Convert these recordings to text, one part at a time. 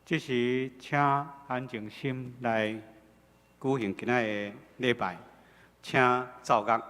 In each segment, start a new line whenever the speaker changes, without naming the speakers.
這時，請安靜心來舉行今仔的禮拜，請奏樂。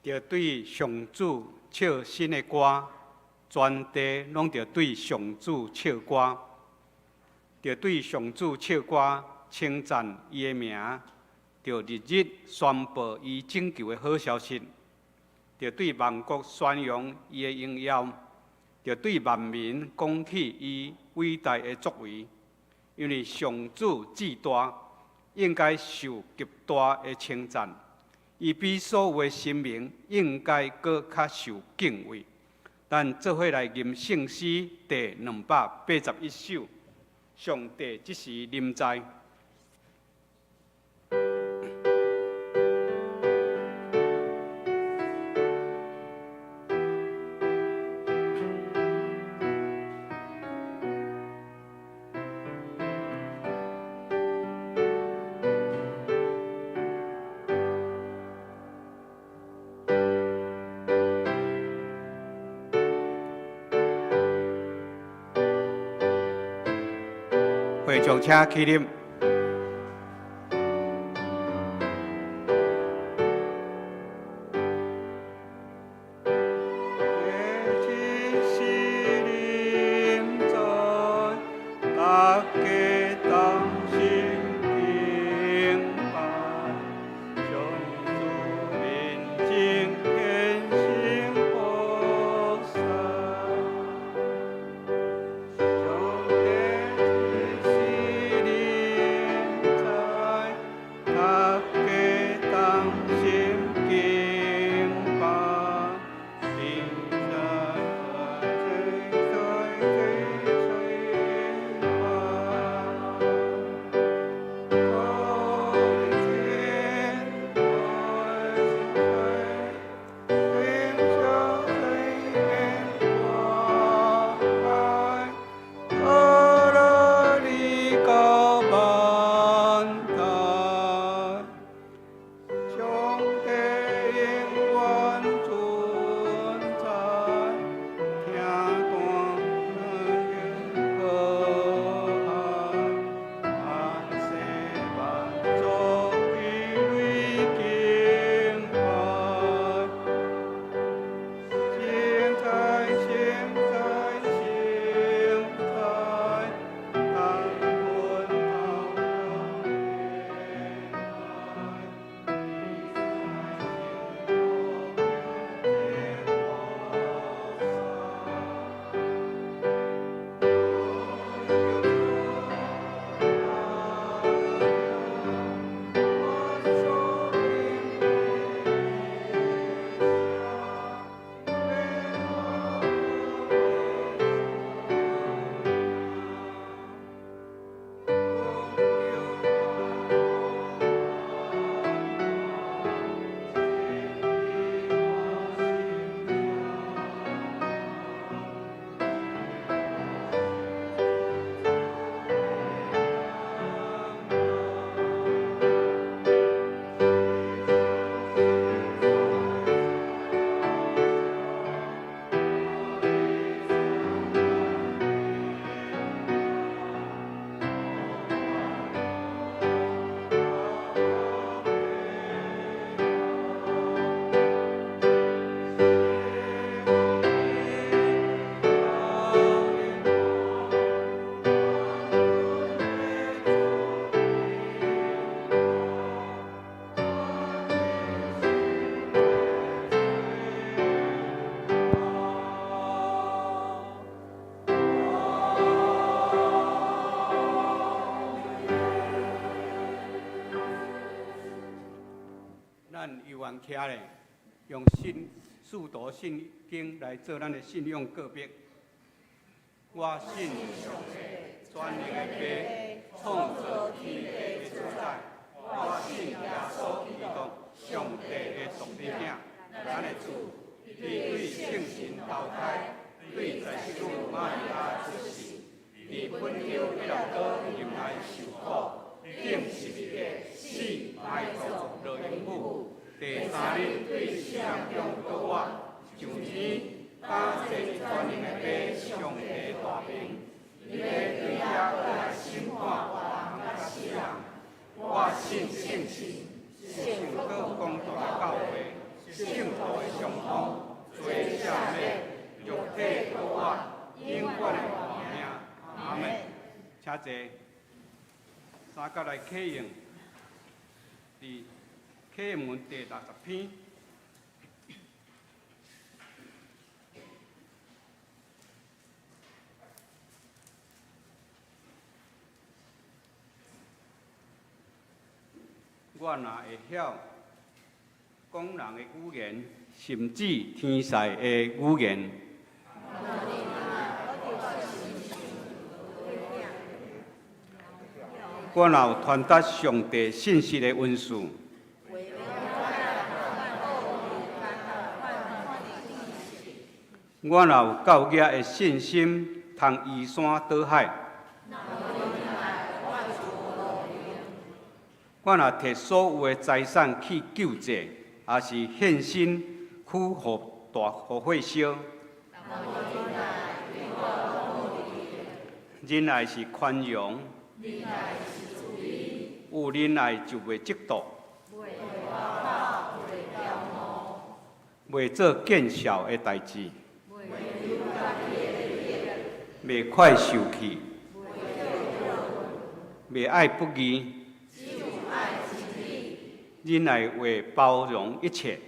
著對上主唱新的歌，全地攏著對上主唱歌，著對上主唱歌，稱讚伊的名，著日日宣布伊拯救的好消息，著對萬國宣揚伊的榮耀，著對萬民講起伊偉大的作為。因為上主至大，應該受極大的稱讚。伊比所有的神明應該閣較受敬畏。咱做伙來吟聖詩第281首，上帝這時臨在。會眾請起立。咱猶原徛咧，用信使徒信經來做咱的信仰告白。我信上帝，全能的父，創造天地的主宰。我信耶穌基督，上帝的獨生子，咱的主，伊對聖神投胎，對在聖女瑪利亞出世，佇本丟彼拉多入來受苦，釘十字架，死，埋葬，落陰府，第三日對死人中復活，上天，擔坐全能的父上帝大爿，伊欲對遐閣來審判活人佮死人。我信聖神，聖各公大教會，聖徒的相通，罪赦免，肉體復活，永遠的活命。阿門。請坐。三角來啟用，佇啟用文第60篇。我若會曉講人的語言，甚至天使的語言，我若有傳達上帝信息的恩賜，我若有夠額的信心，通移山倒海，我若提所有的財產去救濟，抑是獻身去予大予火燒，仁愛是寬容，有仁愛就袂嫉妒，袂做見笑的代誌，袂快受氣，袂愛不義，仁愛會包容一切，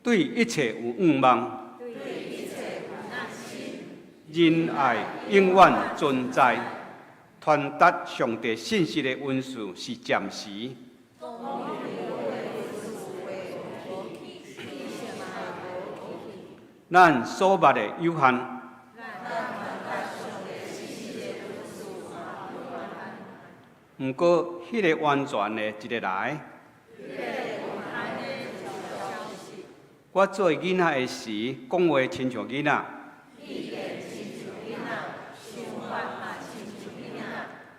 對一切有向望，仁愛永遠存在，傳達上帝信息的恩賜是暫時。咱所捌的有限。毋過，彼个完全的一个來。我做囡仔的時，講話親像囡仔。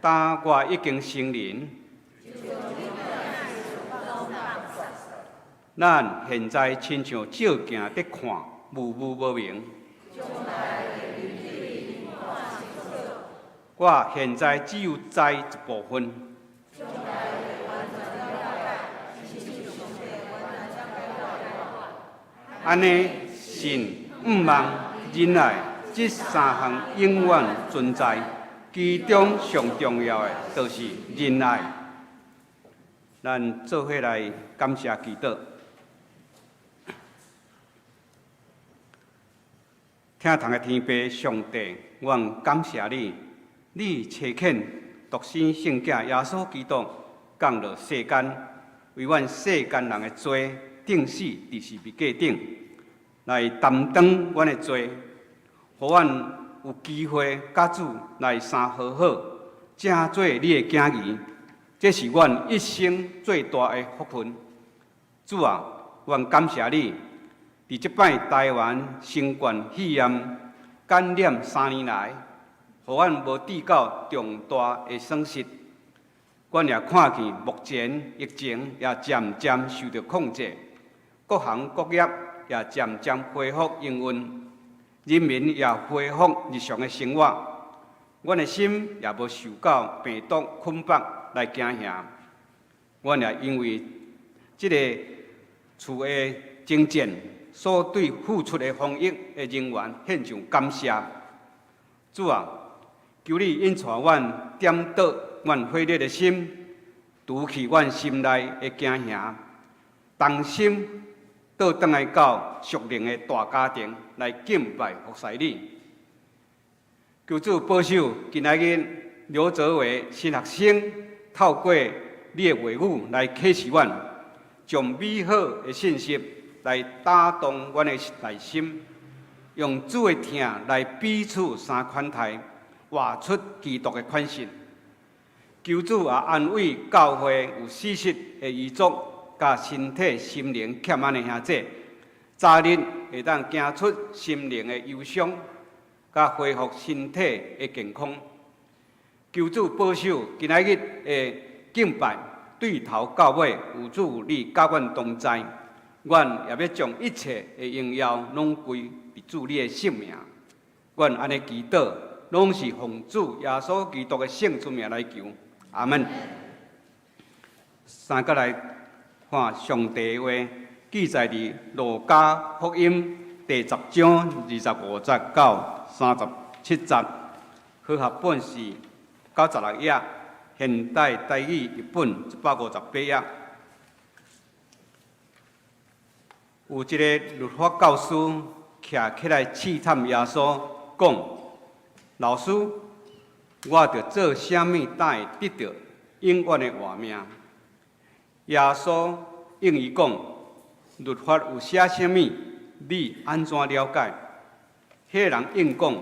當我已經成人，咱現在親像照鏡佇看，模糊無明。我現在只有知一部分。按呢，信、向望、忍耐，這三項永遠存在。其中上重要的，就是忍耐。咱做伙來感謝祈禱。疼痛的天父上帝，阮感謝你，你差遣獨生聖子耶穌基督降落世間，為阮世間人的罪釘死佇十字架頂，來擔當阮的罪，予阮有機會佮主來相和好，成做你的囝兒，這是阮一生最大的福分。主啊，阮感謝你。佇這擺台灣新冠肺炎感染3年來，予阮無致到重大的損失。阮也看見目前疫情也漸漸受著控制，各行各業也漸漸恢復營運，人民也恢復日常的生活。阮的心也無受到病毒捆綁來驚嚇。阮也因為這个厝的征戰所對付出的防疫的人員獻上感謝。主啊，求你引帶阮點著阮火熱的心，除去阮心內的驚嚇，同心倒轉來到屬靈的大家庭來敬拜服侍你。求主保守今仔日劉澤偉新學生透過你的話語來啟示阮，將美好的信息來打動阮的內心，用主的疼來彼此相款待，活出基督的款式。求主也安慰教會有死失的遺族，佮身體、心靈欠安的兄弟，早日會當行出心靈的憂傷，佮恢復身體的健康。求主保守今仔日的敬拜，對頭到尾有主你佮阮同在，阮也欲將一切的榮耀攏歸佇主你的聖名。阮按呢祈禱，攏是奉主耶穌基督的聖尊名來求，阿門。三閣來看上帝話，記載佇路加福音第十章25節到37節，和合本是96頁，現代台語譯本158頁。有一个律法教師徛起來試探耶穌，講：老師，我著做啥物才會得著永遠的活命？耶穌應伊講：律法有寫啥物？你按怎了解？彼个人應講：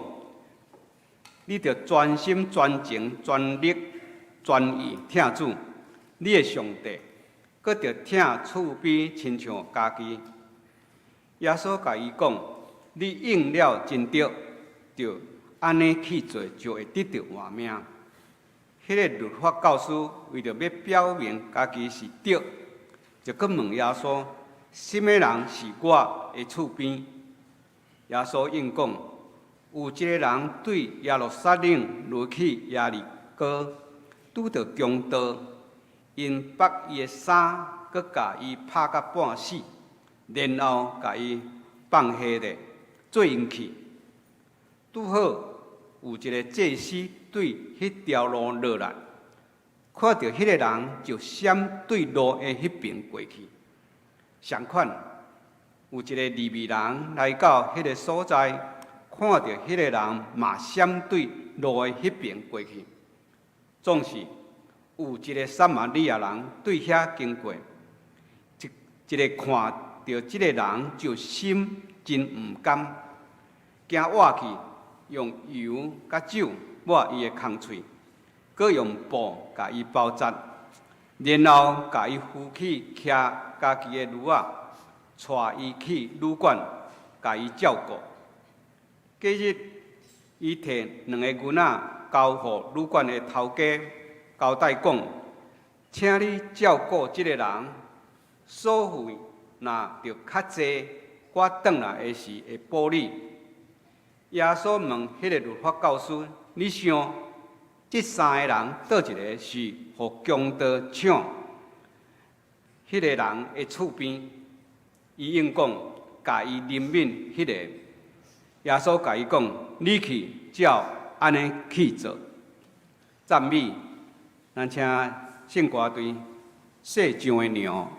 你著專心、專情、專力、專意疼主，你的上帝，閣著疼厝邊親像家己。耶穌共伊講：你應了真對，著按呢去做，就會得著活命。彼个律法教師為著欲表明家己是對，就閣問耶穌：啥物人是我的厝邊？耶穌應講：有一个人對耶路撒冷落去耶利哥，拄著強盜，𪜶縛伊的衫，閣共伊拍甲半死，然後共伊放下咧，做𪜶去。拄好有一个祭司對彼條路落來，看著彼个人就閃對路的彼爿過去。相款，有一个利未人來到彼个所在，看著彼个人嘛閃對路的彼爿過去。總是有一个撒瑪利亞人對遐經過，一一个看著這个人就心真毋甘，行倚去用油佮酒抹伊的空喙，閣用布共伊包紮，然後共伊扶去騎家己的驢仔，帶伊去旅館，共伊照顧。隔日，伊提兩个銀仔交予旅館的頭家，交代講：請你照顧這个人，所費若著較濟，我轉來的時會補你。耶穌問彼个律法教師：你想，這三个人佗一个是予強盜搶彼个人的厝邊？伊應講：共伊憐憫彼个。耶穌共伊講：你去照按呢去做。讚美，咱請聖歌隊世上的羊。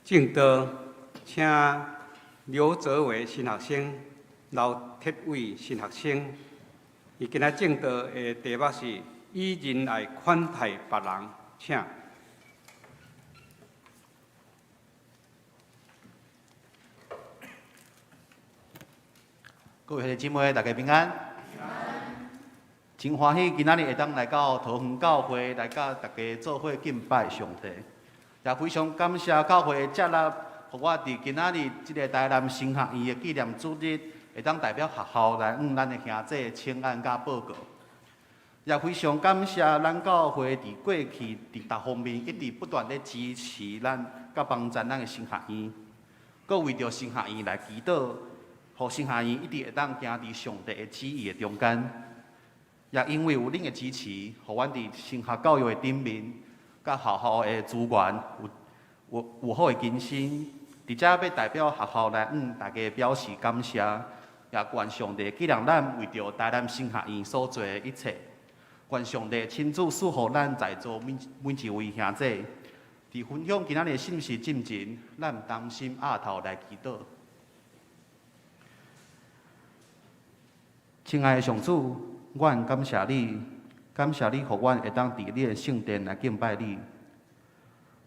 證道，請劉澤偉神學生、劉鐵偉神學生，伊今仔證道的題目是以仁愛款待別人，請。
各位兄弟姊妹，大家平安。真歡喜今仔日會當來到桃園教會，來佮大家做伙敬拜上帝。也非常感謝教會的接納，予我佇今仔日這个台南神學院的紀念主日，會當代表學校來向咱的兄弟請安佮報告。也非常感謝咱教會佇過去佇各方面一直不斷咧支持咱，佮幫助咱的神學院，閣為著神學院來祈禱，予神學院一直會當行佇上帝的旨意的中間。也因為有恁的支持，予阮佇神學教育的頂面，佮學校的資源有好的更新。佇遮欲代表學校來向大家表示感謝，也願上帝紀念咱為著台南神學院所做的一切。願上帝親自賜予咱在座每每一位兄弟，佇分享今仔日的信息進前，咱同心徼頭來祈禱。親愛的上主，阮感謝你，感謝你予阮會當佇你的聖殿來敬拜你。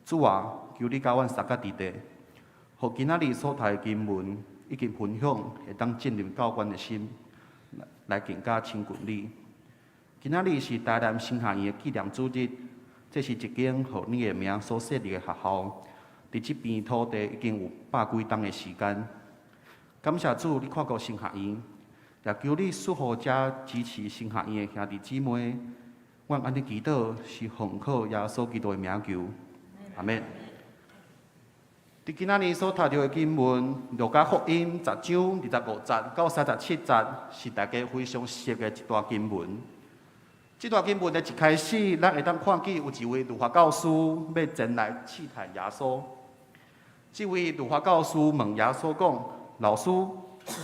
主啊，求你佮阮相佮佇地，予今仔日所讀的經文以及分享，會當進入到阮的心，來更加親近你。今仔日是台南神學院的紀念主日，這是一間予你的名所設立的學校。佇這片土地已經有百幾冬的時間。感謝主，你看顧神學院，也求你賜予遮支持神學院的兄弟姊妹。阮按呢祈禱是奉靠耶穌基督的名求，阿們。佇今仔日所讀著的經文，路加福音10章25節到37節，是大家非常熟的一段經文。這段經文的一開始，咱會當看見有一位律法教師欲前來試探耶穌。這位律法教師問耶穌講：“老師，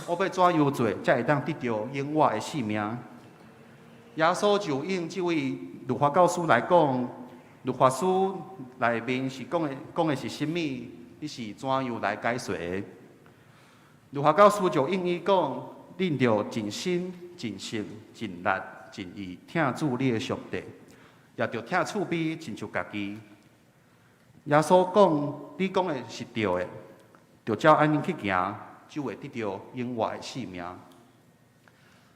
我欲怎樣做，才會當得著永活的性命？”耶穌就應這位律法教師來講，律法書內面是講的是啥物？你是怎樣來解說的？律法教師就應伊講：恁著盡心、盡性、盡力、盡意疼主你的上帝，也著疼厝邊親像家己。耶穌講：你講的是對的，著照按呢去行，就會得著永活的性命。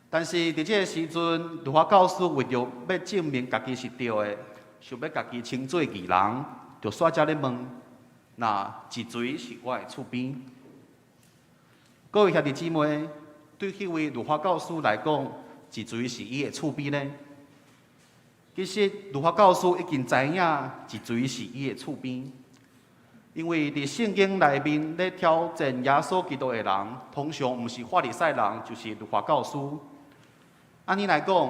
但是佇這个時陣，律法教師為著欲證明家己是對的，想欲家己稱做義人，就煞遮咧問：那是誰是我的厝邊？各位兄弟姊妹，對彼位律法教師來講，是誰是伊的厝邊呢？其實律法教師已經知影是誰是伊的厝邊，因為佇聖經內面咧挑戰耶穌基督的人，通常毋是法利賽人，就是律法教師。按呢來講，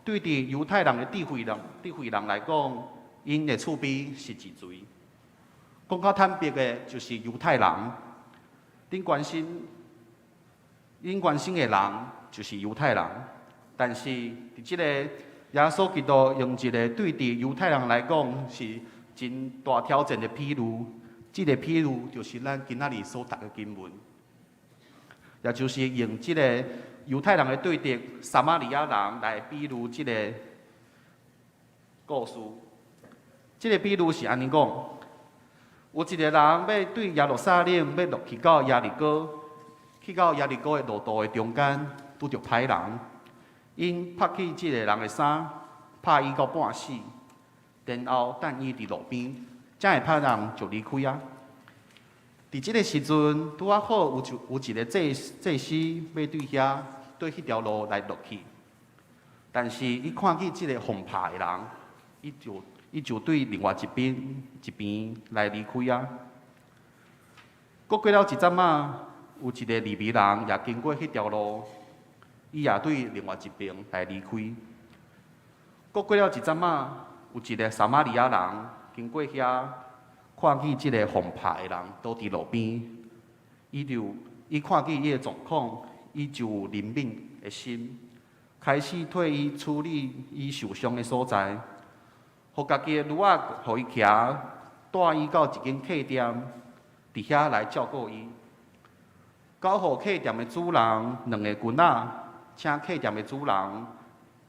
對佇猶太人的智慧人來講，𪜶的厝邊是是誰？講較坦白的，就是猶太人。恁關心的人就是猶太人。但是佇這個耶穌基督用一個對佇猶太人來講是真大挑戰的比喻，這個比喻就是咱今仔日所讀的經文，也就是用這個猶太人的對敵撒瑪利亞人來比喻這個故事。這個比喻是按呢講：有一個人欲對耶路撒冷欲落去到耶利哥，去到耶利哥的路途的中間，拄著歹人，𪜶剝去這個人的衫，拍伊到半死，然後擲伊佇路邊，這个歹人就離開啊。佇這个時陣，拄仔好有一个祭司欲對遐對彼條路來落去，但是伊看見這个予拍的人，伊就對另外一邊來離開啊。閣過了一陣仔，有一个利未人也經過彼條路，伊也對另外一邊來離開。閣過了一陣仔，有一个撒瑪利亞人經過遐，看見這個予拍的人倒佇路邊，伊看見伊的狀況，伊就有憐憫的心，開始替伊處理伊受傷的所在，予家己的驢仔予伊騎，帶伊到一間客店，佇遐來照顧伊。交予客店的主人兩个銀仔，請客店的主人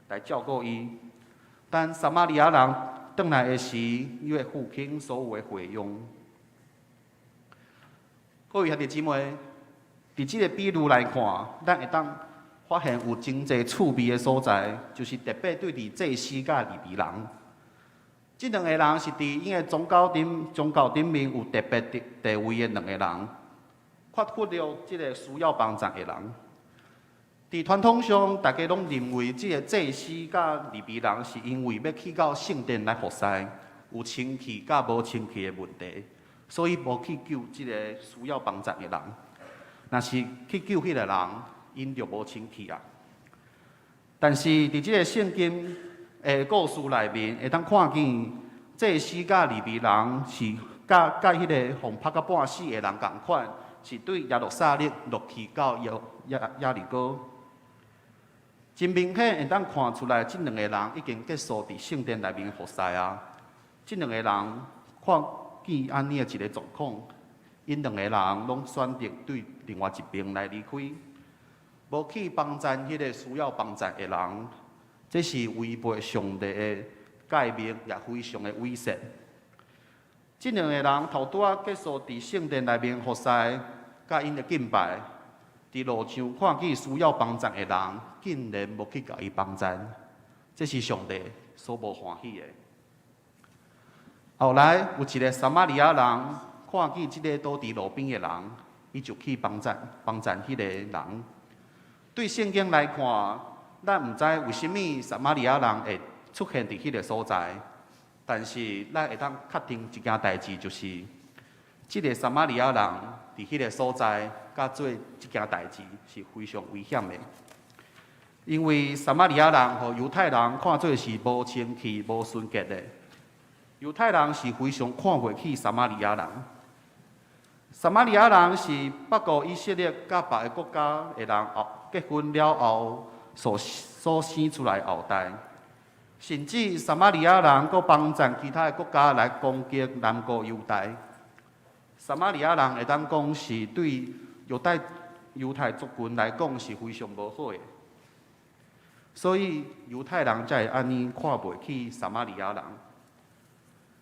來照顧伊。等撒瑪利亞人轉來的時，伊會付清所有的費用。各位兄弟姊妹，佇這个比喻來看，咱會當發現有真濟趣味的所在，就是特別對佇祭司佮利未人。這兩個人是佇𪜶的宗教頂面有特別地位的兩個人，卻忽略這个需要幫助的人。佇傳統上，大家攏認為這个祭司佮利未人是因為欲去到聖殿來服侍，有清氣佮無清氣的問題，所以無去救這个需要幫助的人。若是去救彼个人，𪜶就無清氣啊。但是佇這个聖經的故事內面，會當看見祭司佮利未人是佮彼個予拍甲半死的人仝款，是對耶路撒冷落去到耶利哥。真明顯會當看出來，這兩個人已經結束佇聖殿內面服侍啊。這兩個人看見按呢的一個狀況，𪜶兩個人攏選擇對另外一邊來離開，無去幫贊彼個需要幫贊的人。這是違背上帝的誡命，也非常的危險。這兩個人頭拄仔結束佇聖殿內面服侍，佮𪜶的敬拜，佇路上看見需要幫助的人，竟然無去共伊幫贊，這是上帝所無歡喜的。後來有一個撒瑪利亞人看見這个倒佇路邊的人，伊就去幫贊幫贊彼个人。對聖經來看，咱毋知為啥物撒瑪利亞人會出現佇彼个所在，但是咱會當確定一件代誌，就是這个撒瑪利亞人佇彼个所在，佮做這件代誌是非常危險的，因為撒瑪利亞人予猶太人看做是無清氣、無純潔的。猶太人是非常看袂起撒瑪利亞人。撒瑪利亞人是北國以色列佮別个國家的人後結婚了後所生出來後代，甚至撒瑪利亞人閣幫贊其他的國家來攻擊南國猶大。撒瑪利亞人會當講是對猶太族群來講是非常無好的，所以猶太人才會按呢看袂起撒瑪利亞人。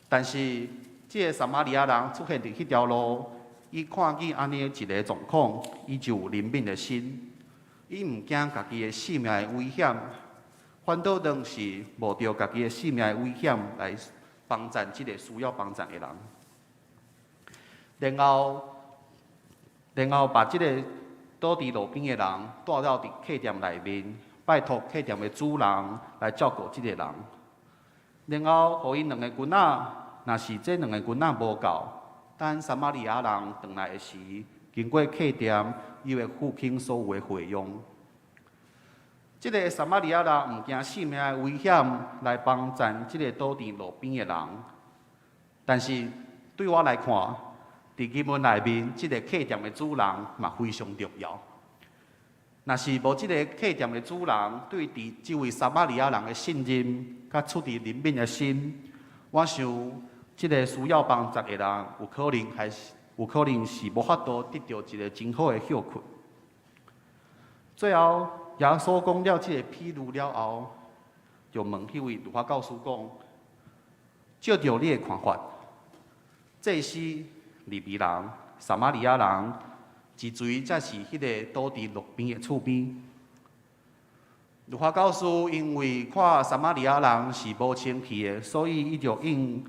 但是，這个撒瑪利亞人出現佇彼條路，伊看見按呢一个狀況，伊就有憐憫的心，伊毋驚家己的性命的危險，反倒當是冒著家己的性命的危險來幫贊這个需要幫贊的人。然後把這个倒佇路邊的人帶到佇客店內面，拜託客店的主人來照顧這个人。然後，予𪜶兩个囡仔，若是這兩個囡仔無夠，等撒瑪利亞人轉來的時，經過客店，伊會付清所有的費用。這个撒瑪利亞人毋驚性命的危險來幫贊這个倒佇路邊的人，但是對我來看，佇經文內面，這个客店的主人嘛非常重要。若是無這个客店的主人對佇這位撒瑪利亞人的信任，佮出自憐憫的心，我想這个需要幫助的人，有可能還是有可能是無法度得著一个真好的歇睏。最後，耶穌講了這个譬喻了後，就問彼位律法教師講：照著你的看法，祭司、利未人、撒瑪利亞人，是誰才是彼个倒佇路邊的厝邊？律法教師因為看撒瑪利亞人是無清氣的，所以伊就應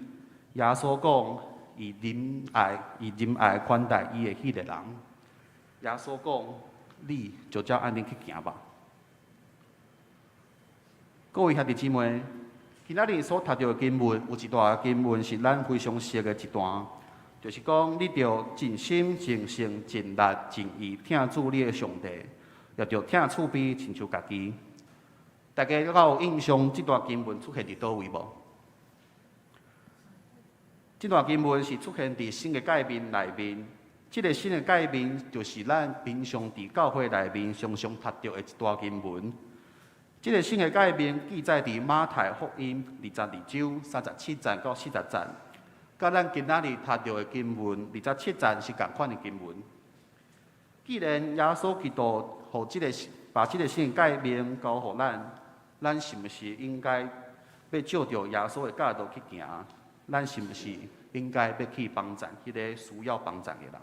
耶穌講，以仁愛款待伊的彼个人。耶穌講：你就照按呢去行吧。各位兄弟姊妹，今仔日所讀著的經文，有一段經文是咱非常熟的一段，就是講你著盡心、盡性、盡力、盡意疼主你的上帝，也著疼厝邊親像家己。大家閣有印象這段經文出現佇佗位無？這段經文是出現佇新的誡命內面。這个新的誡命就是咱平常佇教會內面常常讀著的一段經文。這个新的誡命記載佇馬太福音22章37節到40節，佮咱今仔日讀著的經文二十七節是仝款的經文。既然耶穌基督予這个把這个新的誡命交予咱，咱是毋是應該欲照著耶穌的教導去行？咱是毋是應該欲去幫贊彼个需要幫贊的人？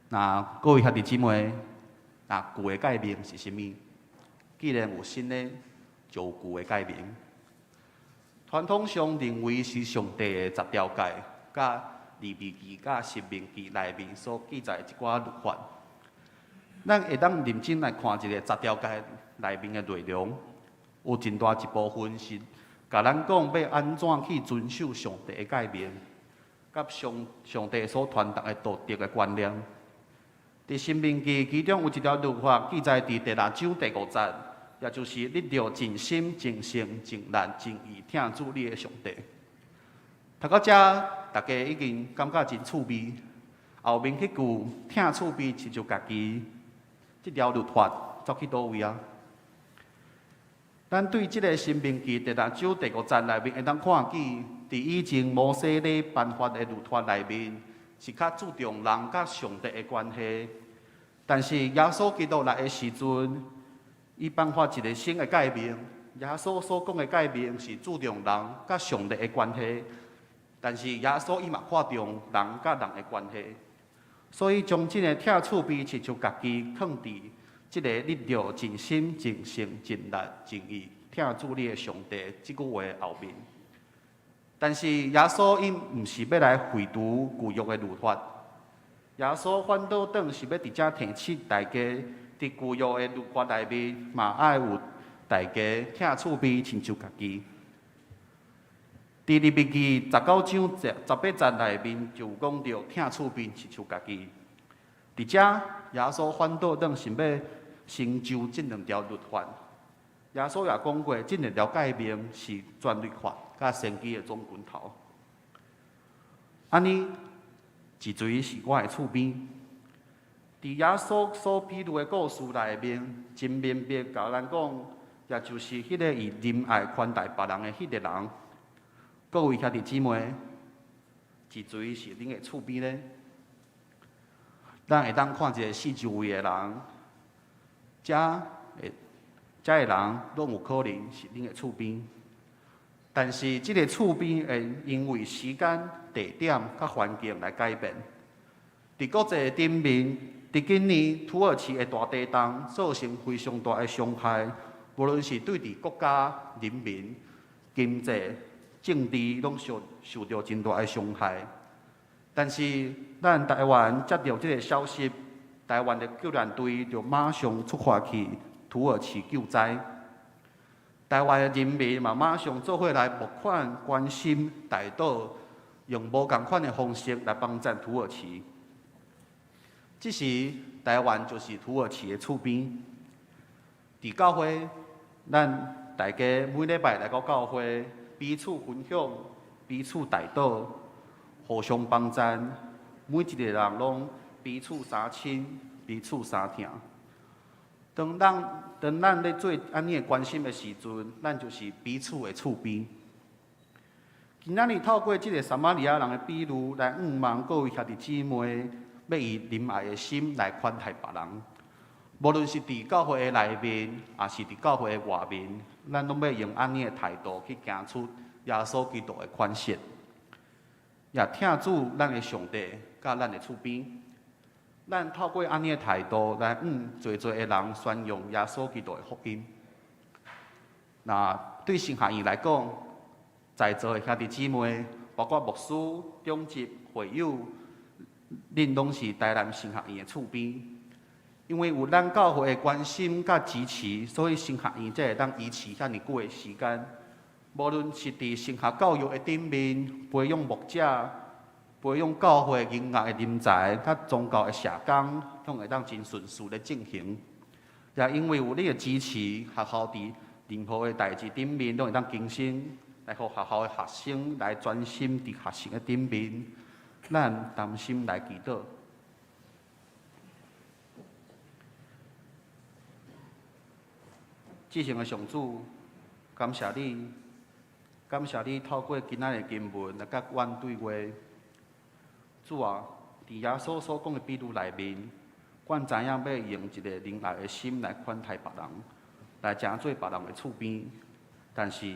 那各位兄弟姊妹，那舊的誡命是啥物？既然有新的，就有舊的誡命。傳統上認為是上帝的十條誡，佮利未記佮申命記內面所記載的一寡律法。咱會當認真來看一下十條誡內面的內容，有真大一部分是共咱講欲按怎去遵守上帝的誡命，佮上帝所傳達的道德的觀念。佇申命記其中有一條律法記載佇第六章第五節，也就是你著盡心、盡性、盡力、盡意疼主你的上帝。讀到遮，大家已經感覺真趣味。後面彼句疼厝邊親像家己，這條律法走去佗位啊？咱對這个申命記第六章第五節內面會當看見，佇以前摩西咧頒發的律法內面，是較注重人佮上帝的關係。但是耶穌基督來的時陣，伊頒發一个新的誡命。耶穌所講的誡命是注重人佮上帝的關係，但是耶穌伊嘛看重人佮人的關係，所以將這个疼厝邊親像家己囥佇這个你著盡心、盡性、盡力、盡意疼主你的上帝這句話後面。但是耶穌伊毋是欲來廢除舊約的律法，耶穌反倒轉是欲佇遮提醒大家，佇舊約的律法內面嘛愛有大家疼厝邊親像家己。佇利未記19章18節內面就有講著疼厝邊親像家己。佇遮耶穌反倒轉是欲成就這兩條律法。耶穌也講過，這兩條誡命是全律法佮先知的總拳頭。按呢，是誰是我的厝邊？佇耶穌所比喻的故事內面，真明白共咱講，也就是彼個以仁愛寬待別人的彼個人。各位兄弟姊妹，是誰是恁的厝邊呢？咱會當看一下四周圍的人，遮的遮的人攏有可能是恁的厝邊，但是這个厝邊會因為時間、地點佮環境來改變。佇國際頂面，佇今年土耳其的大地動造成非常大的傷害，無論是對佇國家、人民、經濟、政治，攏受著真大的傷害。但是咱台灣接著這个消息，台灣的救援隊就馬上出發去土耳其救災。台灣的人民嘛，馬上做伙來募款、關心、代禱，用無仝款的方式來幫贊土耳其。這時，台灣就是土耳其的厝邊。佇教會，咱大家每禮拜來到教會，彼此分享、彼此代禱、互相幫贊，每一个人攏彼此相親、彼此相疼。當咱咧做按呢的關心的時陣，咱就是彼此的厝邊。今仔日透過這个撒瑪利亞人的比喻，來向望各位兄弟姊妹，欲以仁愛的心來寬待別人。無論是佇教會的內面，抑是佇教會的外面，咱攏欲用按呢的態度去行出耶穌基督的款式，也疼主咱的上帝，佮咱的厝邊。咱透過按呢的態度來向濟濟的人宣揚耶穌基督的福音。那對神學院來講，在座的兄弟姊妹，包括牧師、長執、會友，恁攏是台南神學院的厝邊。因為有咱教會的關心佮支持，所以神學院才會當維持遐爾久的時間。無論是佇神學教育的頂面，培養牧者，培養教會音樂的人才，佮宗教的社工，攏會當真順遂咧進行。也因為有你的支持，學校佇任何的代誌頂面，攏會當更新，來予學校的學生來專心佇學習的頂面，咱同心來祈禱。至聖的上主，感謝你，感謝你透過今仔日的經文來佮阮對話。主啊，佇耶穌所講的比喻內面，阮知影欲用一个仁愛的心來寬待別人，來成做別人的厝邊。但是，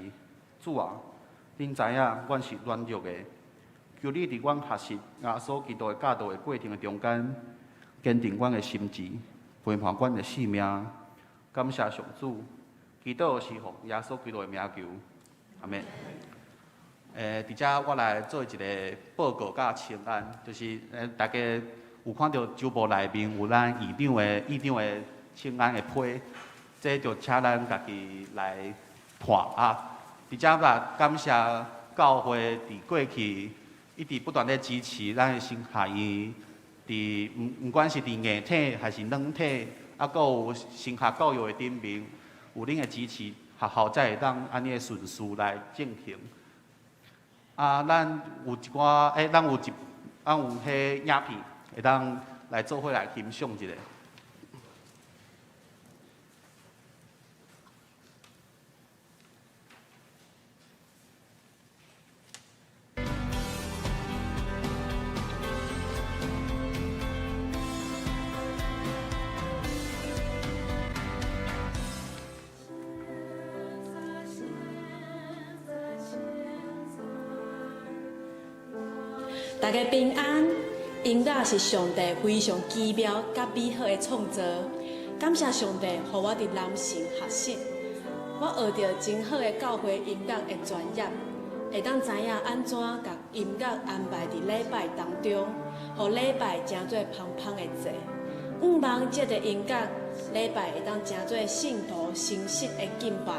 主啊，恁知影阮是軟弱的，求你佇阮學習耶穌基督的教導的過程的中間，堅定阮的心志，陪伴阮的性命。感謝上主，祈禱是奉耶穌基督的名求，阿們。佇遮我來做一个報告佮請安，就是大家有看著周報內面有咱院長的請安的批，這就請咱家己來看啊。佇遮也感謝教會佇過去一直不斷咧支持咱的神學院，佇毋管是佇硬體還是軟體，啊，閣有神學教育的頂面，有恁的支持，學校才會當按呢的順序來進行。啊，咱有一寡，咱有彼影片，會當來做伙來欣賞一下。
大家平安，音樂是上帝非常奇妙佮美好的創造。感謝上帝，予我佇南神學習。我學著真好的教會音樂的專業，會當知影按怎共音樂安排佇禮拜當中，予禮拜成做芳芳的祭。向望藉著音樂，禮拜會當成做聖徒誠實的敬拜；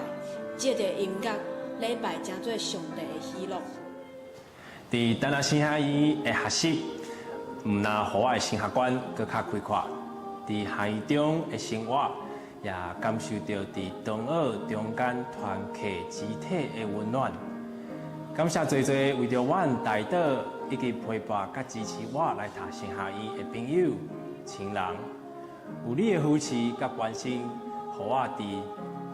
藉著音樂，禮拜成做上帝的喜樂。
佇台南神學院的學習，毋但予我的神學觀閣較開闊，佇學院中的生活，也感受著佇長老中間團契肢體的溫暖。感謝濟濟為著阮代禱以及陪伴佮支持我來讀神學院的朋友、親人，有你的扶持佮關心，予我佇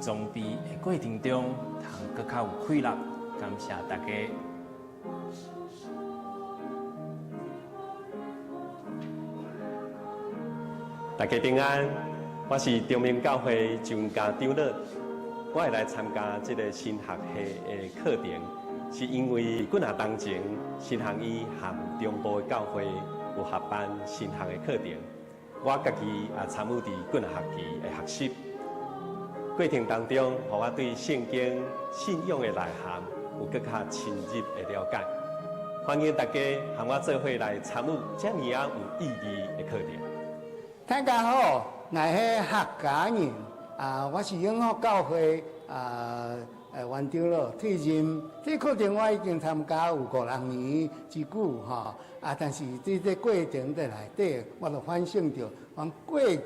裝備的過程中，通閣較有氣力。感謝大家。
大家平安，我是中明教會張家長老，我會來參加這個神學系的課程，是因為幾若當前神學院和中部的教會有合辦神學的課程，我家己也參與佇幾若學期的學習過程當中，予我對聖經信仰的內涵有閣較深入的了解。歡迎大家和我做伙來參與這爾仔有意義的課程。
大家好，𠊎係客家人啊，我是永福教會啊，元長老退任。這課程我已經參加有五六年之久吼，啊，但是佇這過程的內底，我就反省著，講過去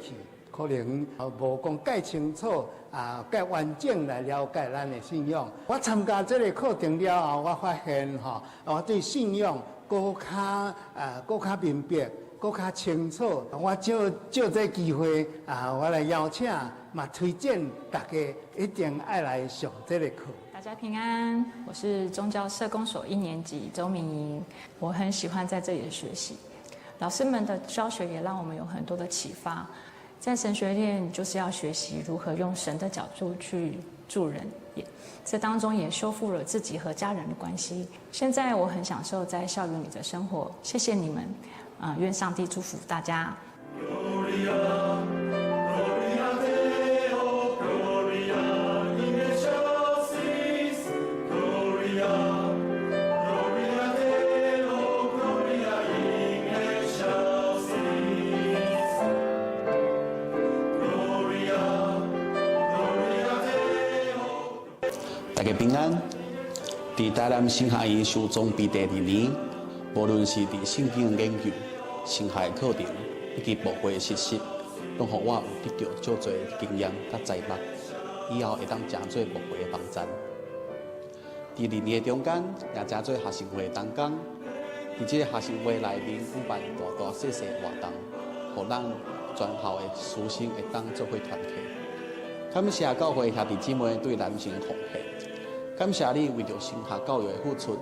可能無講蓋清楚啊，蓋完整來了解咱的信仰。我參加這个課程了後，我發現吼，我對信仰閣較啊，閣較明白。閣較清楚，我藉藉這機會啊，我來邀請，嘛推薦大家一定愛來上這个課。
大家平安，我是宗教社工所一年級周明瑩，我很喜歡在這裡的學習，老師們的教學也讓我們有很多的啟發。在神學院就是要學習如何用神的角度去助人，也這當中也修復了自己和家人的關係。現在我很享受在校園裡的生活，謝謝你們。啊！願上帝祝福大家。
大家平安。佇台南神學院受裝備第二年，無論是佇聖經研究、神學課程以及牧會實習，攏予我有得著足濟經驗佮才學，以後會當成做牧會的幫贊。佇二年的中間，也成做學生會的同工。佇這个學生會內面舉辦大大細細活動，予咱全校的師生會當做伙團契。感謝教會兄弟姊妹對南神奉獻，感謝你為著神學教育的付出，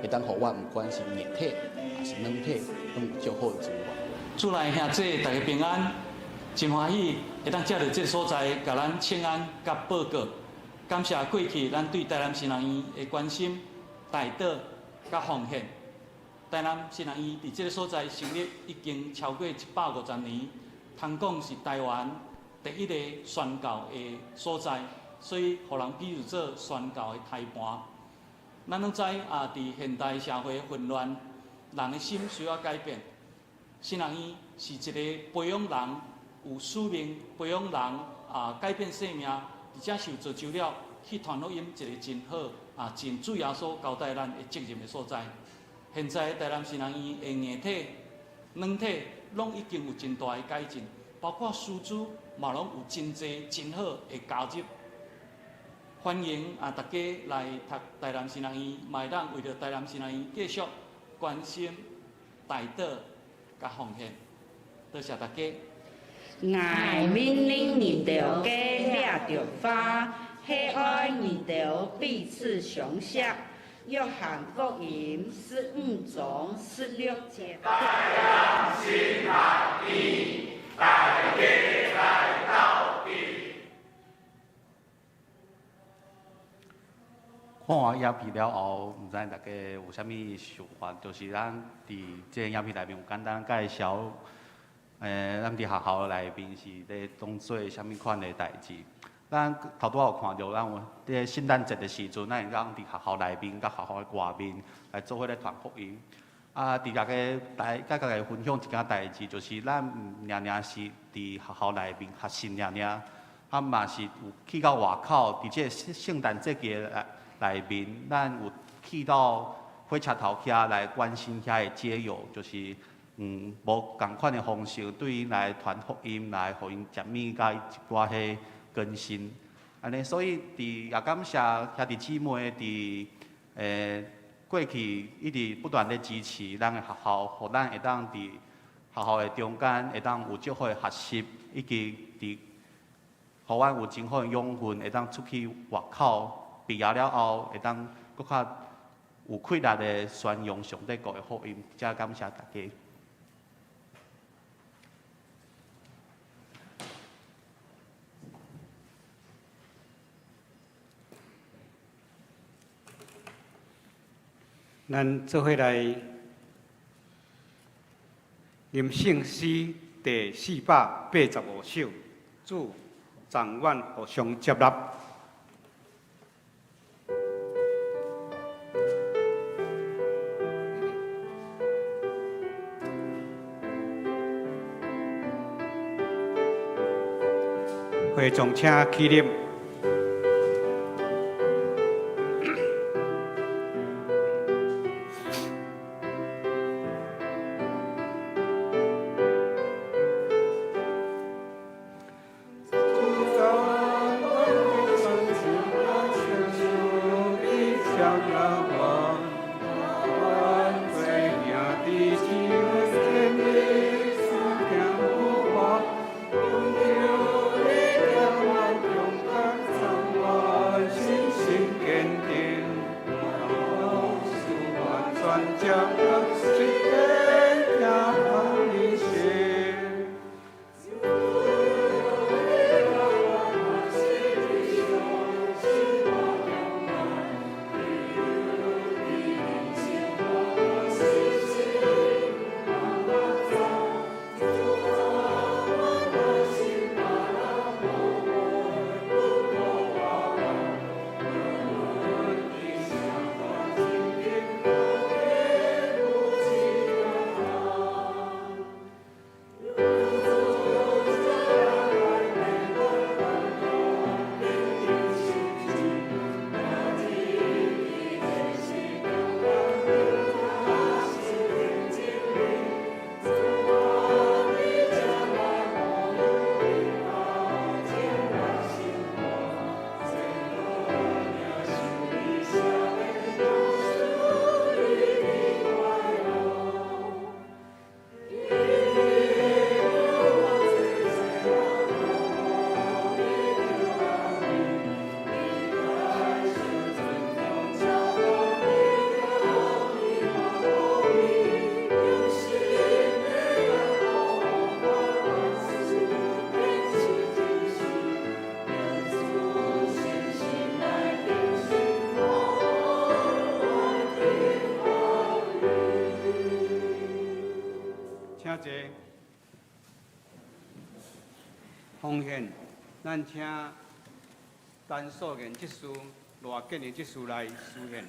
會當予我毋管是硬體抑是軟體，攏有足好的資源。
主內兄弟大家平安，真歡喜會當藉著這个所在，共咱請安佮報告。感謝過去咱對台南神學院的關心、代禱佮奉獻。台南神學院佇這个所在成立已經超過150年，通講是台灣第一个宣教的所在，所以予人比喻做宣教的胎盤。咱攏知啊，佇現代社會混亂，人的心需要改變。神學院是一个培養人有使命，培養人啊改變生命，而且受造就了去傳福音，一个真好啊，真主耶穌交代咱的責任的所在。現在台南神學院的硬體、軟體攏已經有真大的改進，包括師資嘛攏有真濟真好的加入。歡迎啊，大家來讀台南神學院，嘛會當為著台南神學院繼續關心、代禱佮奉獻。多謝大家。
𠊎命令你著皆掠著話，係愛你著彼此相錫。約翰福音15章16節。
台南神學院，大家來鬥陣。
看完影片了後，毋知大家有啥物想法？就是咱佇這个影片內面有簡單介紹，咱佇學校內面是咧當做啥物款的代誌。咱頭拄仔有看著，咱有佇聖誕節的時陣，咱會當佇學校內面佮學校的外面來做伙咧傳福音。啊，佇大家來佮大家分享一件代誌，就是咱毋爾爾是佇學校內面學習爾爾，啊嘛是有去到外口，佇這個聖誕節期的內面，咱有去到火車頭遐來關心遐的街友，就是無仝款的方式對𪜶來傳福音，來予𪜶食物佮一寡彼更新。按呢，所以佇也感謝兄弟姊妹佇過去一直不斷咧支持咱的學校，予咱會當佇學校的中間會當有足好的學習，以及佇予阮有真好的養分，會當出去外口畢業了後，會當閣較有氣力的宣揚上帝國的福音。遮感謝大家。
咱做伙來吟聖詩第485首，主讚阮互相接納。會眾請起立。請坐。奉獻，咱請陳素妍執事、賴建仁執事來司獻。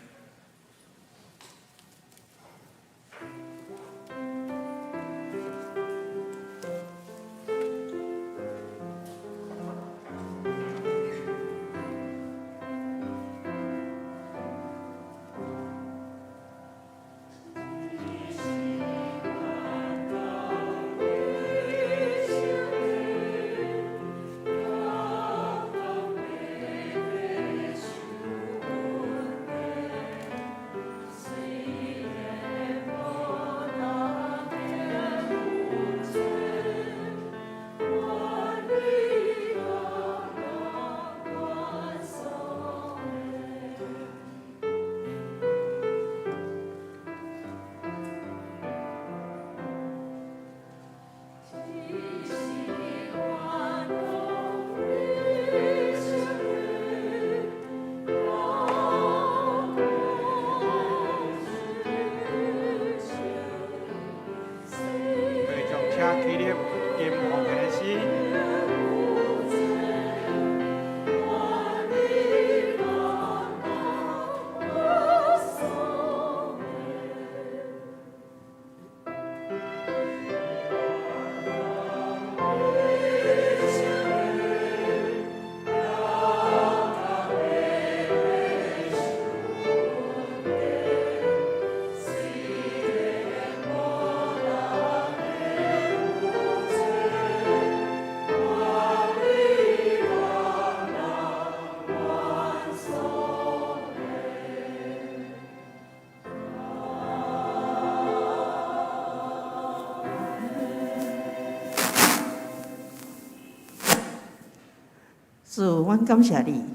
主，阮感謝你，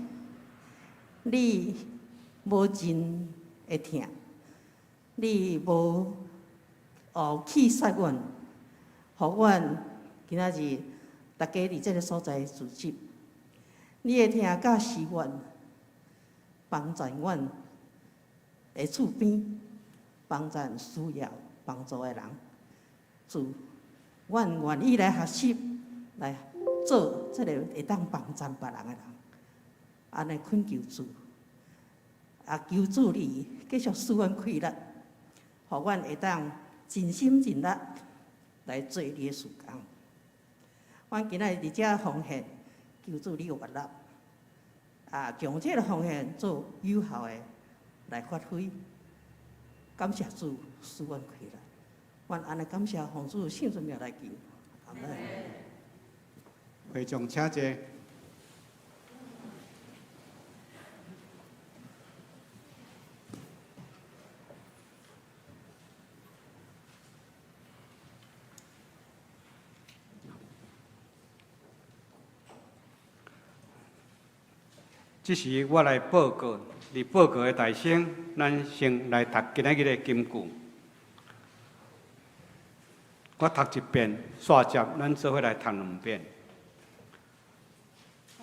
你無盡的疼，你無棄殺阮，予阮今仔日逐家佇這个所在聚集。你的疼教示阮，幫助阮的厝邊，幫助需要幫助的人。主，阮願意來學習，來做這个會當幫助別人的人。按呢懇求主，啊求主你繼續賜阮氣力，予阮會當盡心盡力來做你的事工。阮今仔日佇遮奉獻，求主你悅納，啊，將這个奉獻做有效的來發揮。感謝主賜阮氣力，阮按呢感謝奉主聖尊名來求，阿門。
會眾請坐。這時我來報告，佇報告的大先，咱先來讀今仔日的金句。我讀一遍，煞接咱做伙來讀兩遍。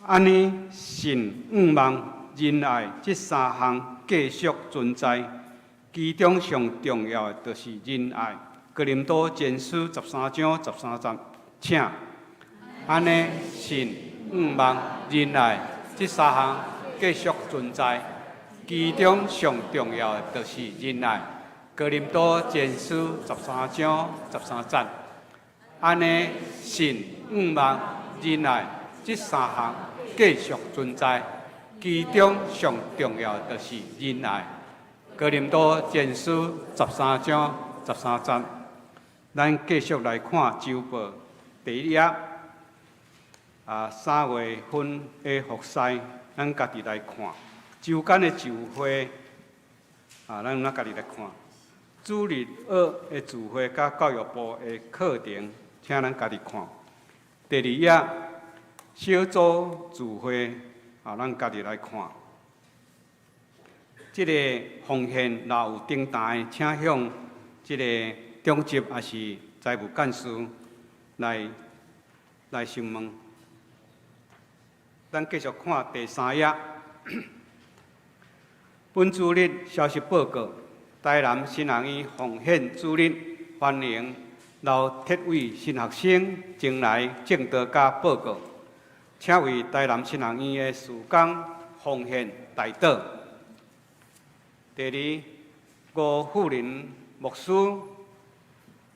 按呢，信、向望、仁愛這三項繼續存在，其中上重要的就是仁愛。哥林多前書13章13節，請。按呢，信、向望、仁愛這三項繼續存在，其中上重要的就是仁愛。哥林多前書13章13節，按呢，信、向望、仁愛這三項繼續存在，其中上重要的就是仁愛。哥林多前書13章13節，咱繼續來看週報第一頁，啊，3月份的服事，咱家己來看。週間的聚會，啊，咱咱家己來看。主日學的聚會佮教育部的課程，請咱家己看。第二頁，小組聚會，啊，咱家己來看。這个奉獻若有訂單的，請向這个長執抑是財務幹事來詢問。咱繼續看第三頁。本主日消息報告：台南神學院奉獻主日，歡迎劉鐵偉新學生前來證道佮報告，請為台南神學院的事工奉獻代禱。第二，吳富林牧師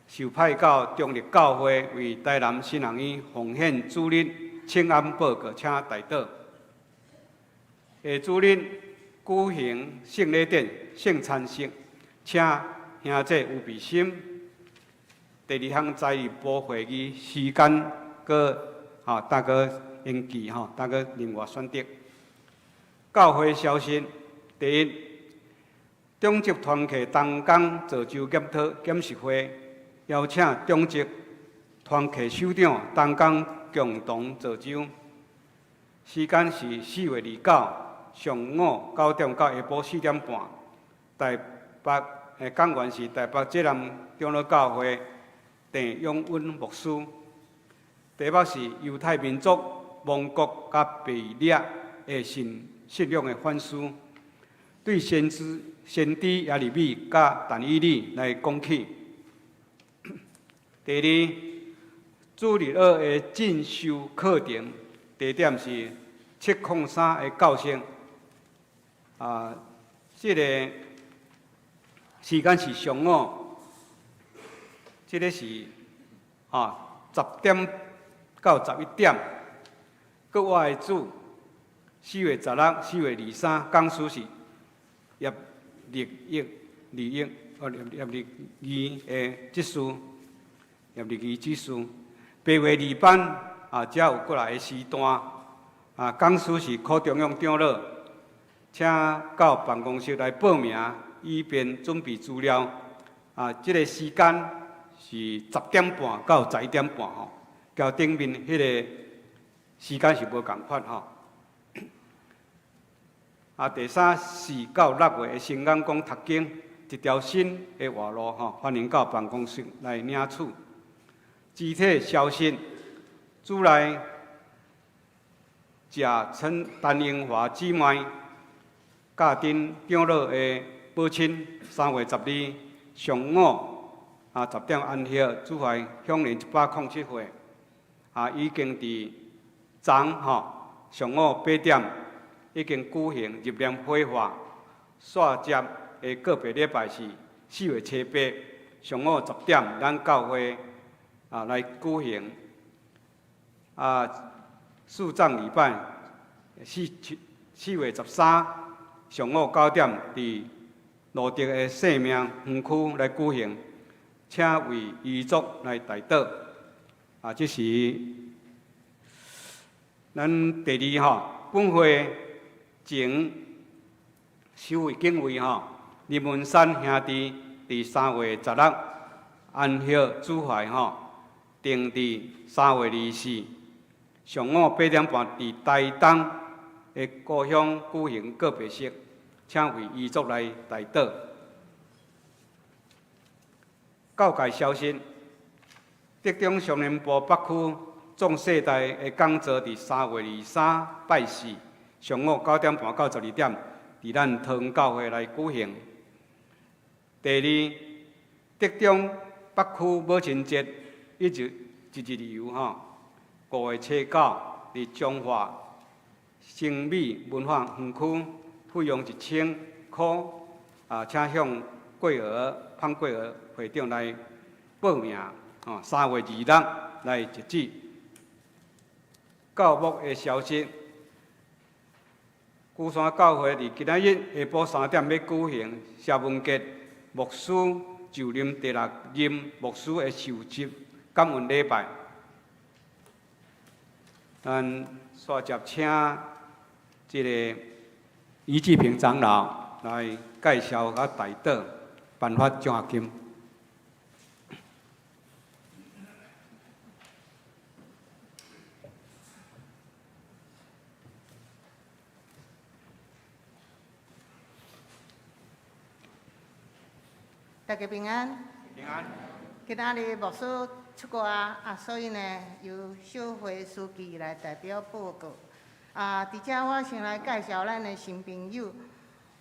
受派到中立教會為台南神學院奉獻主日請安報告，請代禱。下主日舉行聖禮典、聖餐式，請兄姐有備心。第二項財務部會議時間，閣大閣延期吼，大閣另外選擇。教會消息：第一，長執團契同工造就檢討檢視會，邀請長執團契首長同工共同造就。時間是4月29上午9點到下晡4點半。台北的講員是台北浙南長老教會鄭永穩牧師。題目是猶太民族亡國佮被掠的信仰的反思，對先知耶利米佮但以理來講起。第二，主日學的進修課程地點是703的教室。啊，這个時間是上午，這个是10點到11點。閣我的主，4月16、4月23，講師是葉立益、立益，哦，葉立義的執事，葉立義執事。8月2班啊，才有過來的時段。啊，講師是柯中勇長老，請到辦公室來報名，以便準備資料。啊，這个時間是10點半到11點半吼，交頂面彼个時間是無仝款吼。啊，第三4到6月的神眼讲读经一条新的活路吼，欢迎到办公室来领取。肢体消息，主内谢陈陈英华姊妹，佮恁长老的母亲，3月12上午10点安息，主怀享年107岁，已经伫昨吼上午8点已经举行入殓火化，煞接的告别礼拜是4月初8上午10点，咱教会来举行四葬礼拜，4月13上午9点，伫罗德的生命园区来举行，请为遗族来代祷。这是咱第二吼，本会前守卫警卫吼，林文山兄弟伫3月16安息主怀吼，定伫3月24上午8点半伫台东的故乡举行告别式，请为遗族来代祷。教界消息，竹中上林埔北区壮世代的讲座伫3月23拜四上午9点半到12点，伫咱桃园教会来举行。第二，竹中北区母亲节一日一日游吼，5月初9伫彰化新美文化园区，费用1000块，请向桂娥潘桂娥会长来报名，3月26来截止。教牧的消息，龟山教会伫今仔日下晡3点欲举行谢文杰牧师就任第6任牧师的受职感恩礼拜。咱煞接请这个余志平长老来介绍佮代祷颁发奖学金。
大家平安。
平安。
今仔日牧师出国啊，所以呢，由小慧书记来代表报告。伫遮我先来介绍咱的新朋友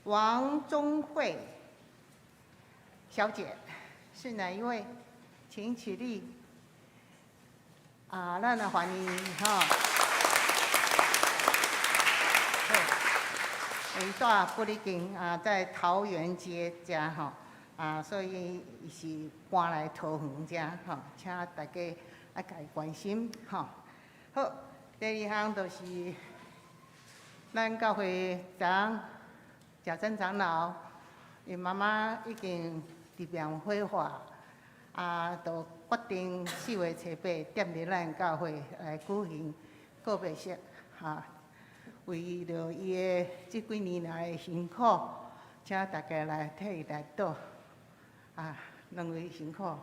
王宗慧小姐，是哪一位？请起立。咱来欢迎吼。伊住不离间，在桃园街遮吼。所以伊是搬来桃园遮吼，请大家爱共伊关心吼。好，第二项就是咱教会长贾珍长老，𪜶妈妈已经入殓火化，就决定4月初8踮伫咱教会来举行告别式，为著伊的这几年来的辛苦，请大家来替伊来祷。两位辛苦。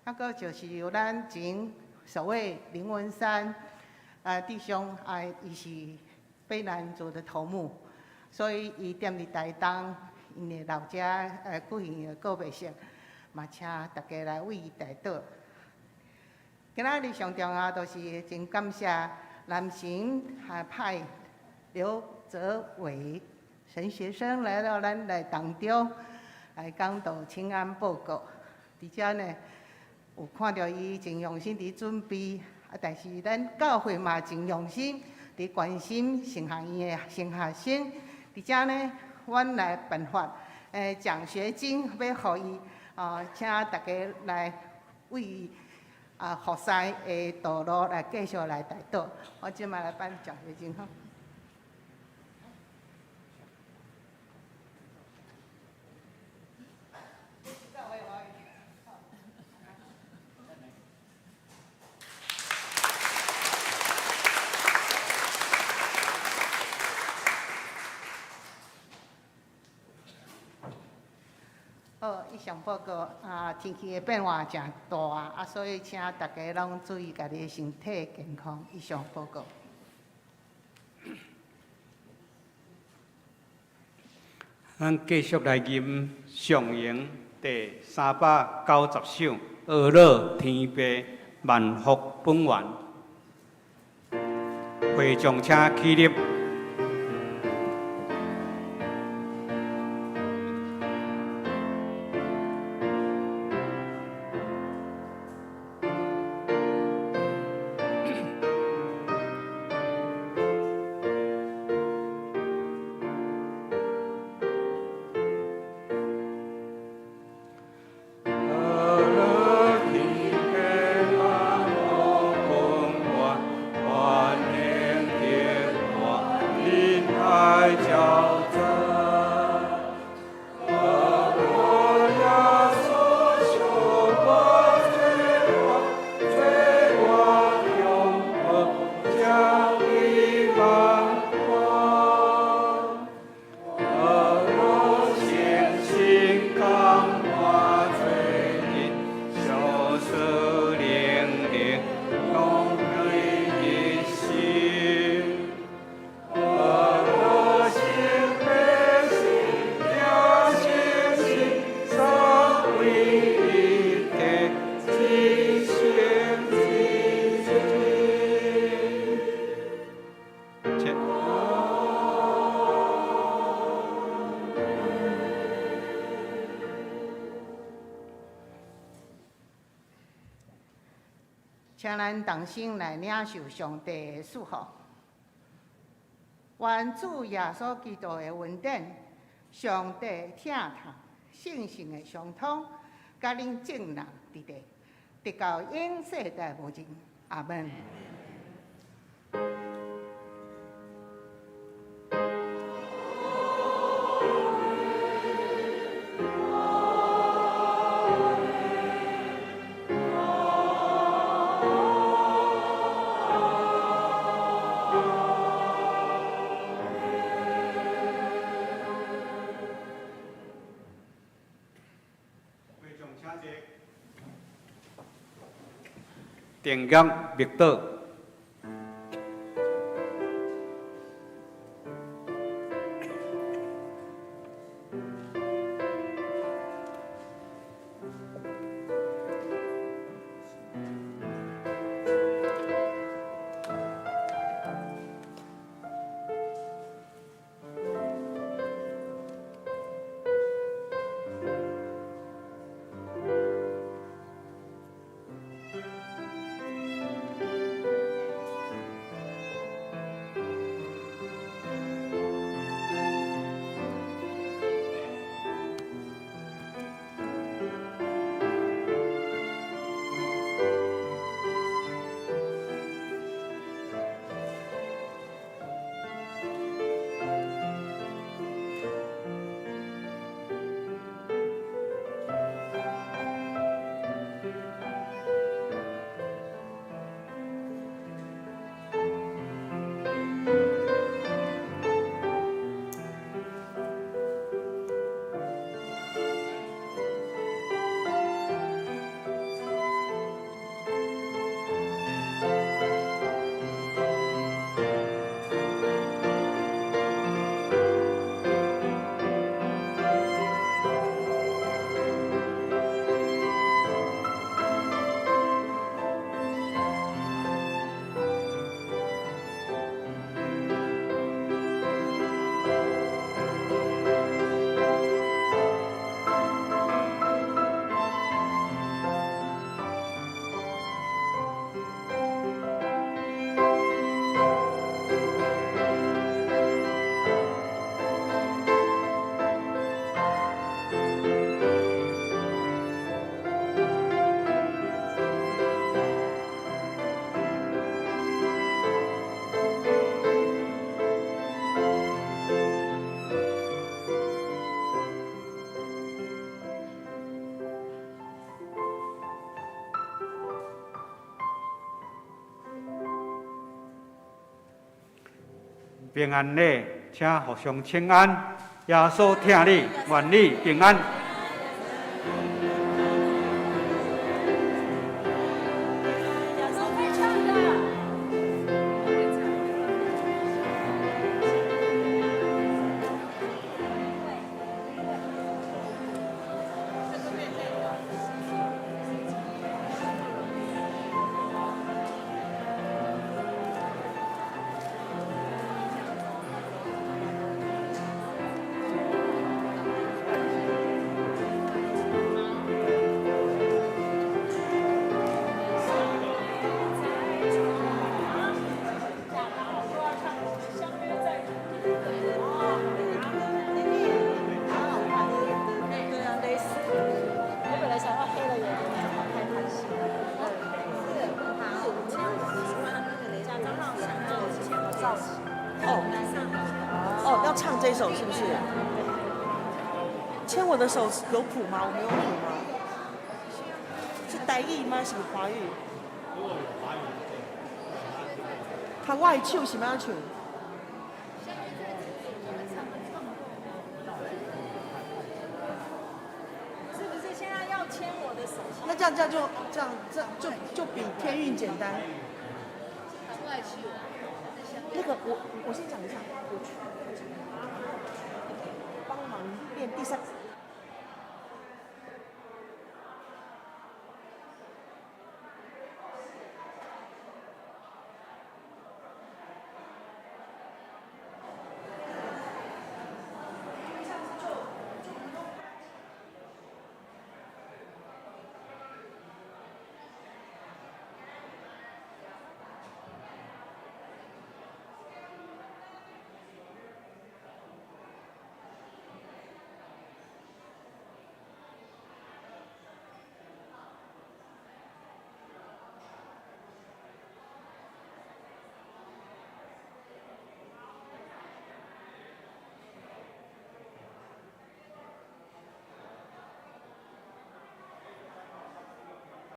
阁就是有咱前所谓林文山弟兄伊是卑南族的头目，所以伊踮伫台东，𪜶的老家举行的告别式，嘛请大家来为伊代祷。今仔日上重要就是真感谢南神派刘泽伟神学生来到咱来当中来讲道请安报告。伫遮呢，有看著伊真用心伫准备，但是咱教会嘛真用心伫关心神学院的新学生。伫遮呢，阮来颁发奖学金，欲予伊，请大家来为伊服侍的道路来继续来代祷。我这摆来颁奖学金吼。好，以上报告天气的变化诚大所以请大家拢注意家己的身体健康。以上报告。
咱繼續來吟上詠第390首《阿樂天父萬福本願》。會眾請起立。
請咱同心來領受上帝的祝福。願主耶穌基督的恩典、上帝疼痛、聖神的相通，佮恁眾人佇咧，直到永世代無盡。阿門。
定眼默禱。平安禮，請互相請安。耶穌疼你，願你平安。
哦哦，要唱這首是不是？牽我的手有譜嗎？我們有譜嗎？是台語嗎？是華語？牽我的手是欲按怎唱？
是不是現在要牽我的手？
那這樣這樣就這樣這樣就就比天韻簡單。那個我先講一下，我去幫忙練第三。